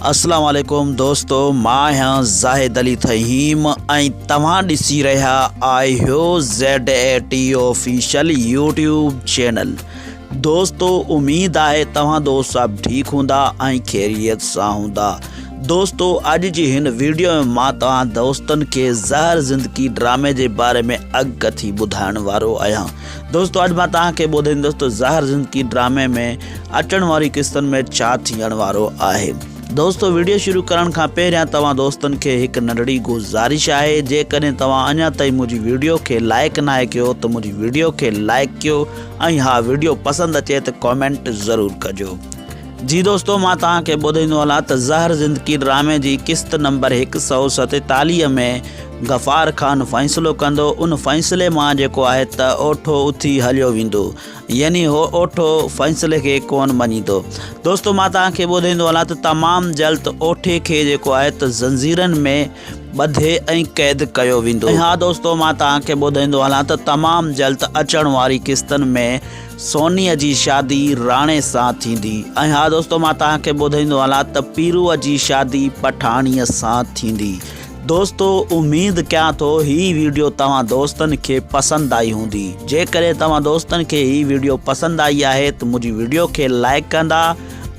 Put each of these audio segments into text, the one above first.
اسلام عليڪم دوستو مان آهيان زاهد علي ٿهيم ۽ توهان ڏسي رهيا آهيو Z A T official YouTube channel دوستو اميد آهي توهان دوست سڀ ٺيڪ هوندا ۽ خيريت سان هوندا دوستو اڄ جي هن ويڊيو ۾ مان توهان دوستن کي زهر زندگي ڊرامي جي باري ۾ اڳڪٿي ٻڌائڻ وارو آهيان دوستو اڄ مان توهان کي ٻڌائيندس ته زهر زندگي ڊرامي ۾ اچڻ واري قسطن ۾ ڇا ٿيڻ وارو آهي. دوستو وڊيو شروع ڪرڻ کان پهريان توهان دوستن کي هڪ ننڍڙي گذارش آهي جيڪڏهن توهان اڃا تائين منهنجي وڊيو کي لائيڪ ناهي ڪيو ته منهنجي وڊيو کي لائيڪ ڪيو ۽ ها وڊيو پسند اچي ته ڪامينٽ ضرور ڪجو. جي دوستو مان توهان کي ٻڌائيندو هلان ته زهر زندگي ڊرامي جي قسط نمبر 147 ۾ غفار خان فيصلو ڪندو ان فيصلي مان جيڪو آهي ته اوٺو اٿي هليو ويندو يعني هو اوٺو فيصلي کي ڪونه مڃيندو. دوستو مان توهان کي ٻڌائيندو هلان ته تمام جلد اوٺي کي جيڪو آهي ته زنجيرن ۾ ٻڌي ۽ قيد ڪيو ويندو. ۽ ها دوستو مان توهان کي ٻڌائيندو هلان ته تمام جلد اچڻ واري قسطن ۾ سونيء جي شادي راڻي سان ٿيندي. ۽ ها دوستو مان توهان کي ٻڌائيندو هلان ته پيروء جي شادي پٺاڻيء سان ٿيندي. دوستو اميد ڪيان ٿو هي ويڊيو توهان دوستن کي پسند آئي هوندي جيڪڏهن توهان دوستن کي هي ويڊيو پسند آئي آهي ته منهنجي ويڊيو کي لائيڪ ڪندا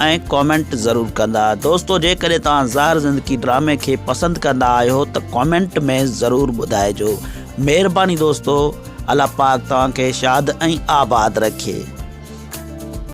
۽ ڪامينٽ ضرور ڪندا دوستو جيڪڏهن توهان زهر زندگي ڊرامي کي پسند ڪندا آهيو ته ڪامينٽ ۾ ضرور ٻڌائجو مهرباني دوستو الله پاڪ توهان کي شاد ۽ آباد رکي.